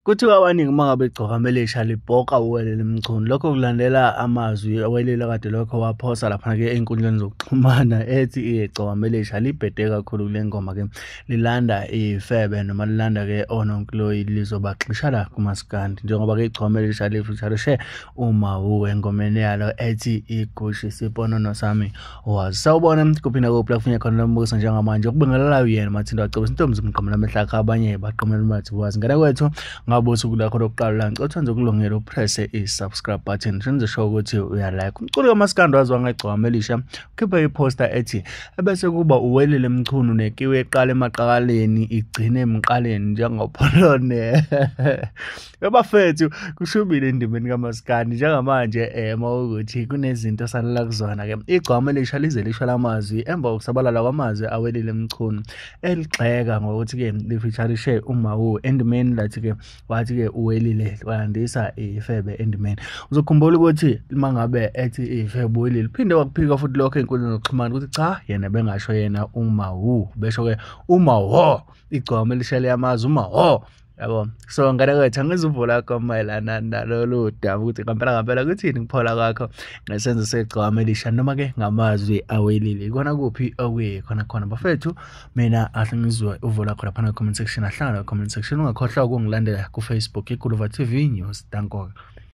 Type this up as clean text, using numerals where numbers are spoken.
Kuthiwa abaningi uma ngabe igcokama elisha libhoka uWelile Mchunu. Lokho kulandela amazwi uWelile kade lokho waphosa laphana-ke ey'nkundleni zokuxhumana ethi igcokama elisha libhede kakhulu kule ngoma-ke lilanda ifebe noma lilanda-ke ononkloyi lizobaxisha la kumaskandi. Njengoba-ke igcokama elisha lifeaturishe uMawu engomeni yalo ethi Igushi Siponono Sami Wazi. Sawubona kuphi nakuphi la kufunye khona lombukiso njengamanje. Okubingelelayo yena Mathindo Wacebisa intombi zimqamela amehlo akhe abanye baqamela umathi wazi. Ngane kwethu ngabe usuku lakho lokuqala la ngicela uthande ukulungela upresse i-subscribe button senze sure ukuthi uyalike. Umculi kaMaskandi waziwa ngegcokama elisha ukhiphe iposter ethi ebese kuba uWelile Mchunu nekiwe eqala emaqakaleni igcine emqaleni njengopholone. Bafethu kushubile endimeni kaMaskandi njengamanje mawukuthi kunezinto osalela kuzona ke. Igcokama elisha lize lisho lamazwi emva kokusabalala kwamazwi aWelile Mchunu eligxeka ngokuthi ke lifeaturishe uMawu endimeni lathi ke wathi ke uWelile walandisa ifebe endimeni. Uzokhumbula ukuthi uma ngabe ethi ifebe uWelile phinde wakuphika futhi lokho ey'nkundleni zokuxhumana ukuthi cha yena bengasho yena uMawu, besho ke uMawo, igcokama elisha liyamazi uMawo. Yabo, so ngane kwethu angizuvo lakho mayelana nalolu daba ukuthi ngampela ngampela kuthini ukuphola kwakho ngesenzo segcokama elisha noma ke ngamazwi aWelile. Ikona kuphi okuyikhona khona bafethu? Mina ahle ngizwe uvo lakho laphana comment section, ahlangana comment section. Ungakhohlwa ukungilandela ku Facebook iGuluva TV News. Danko.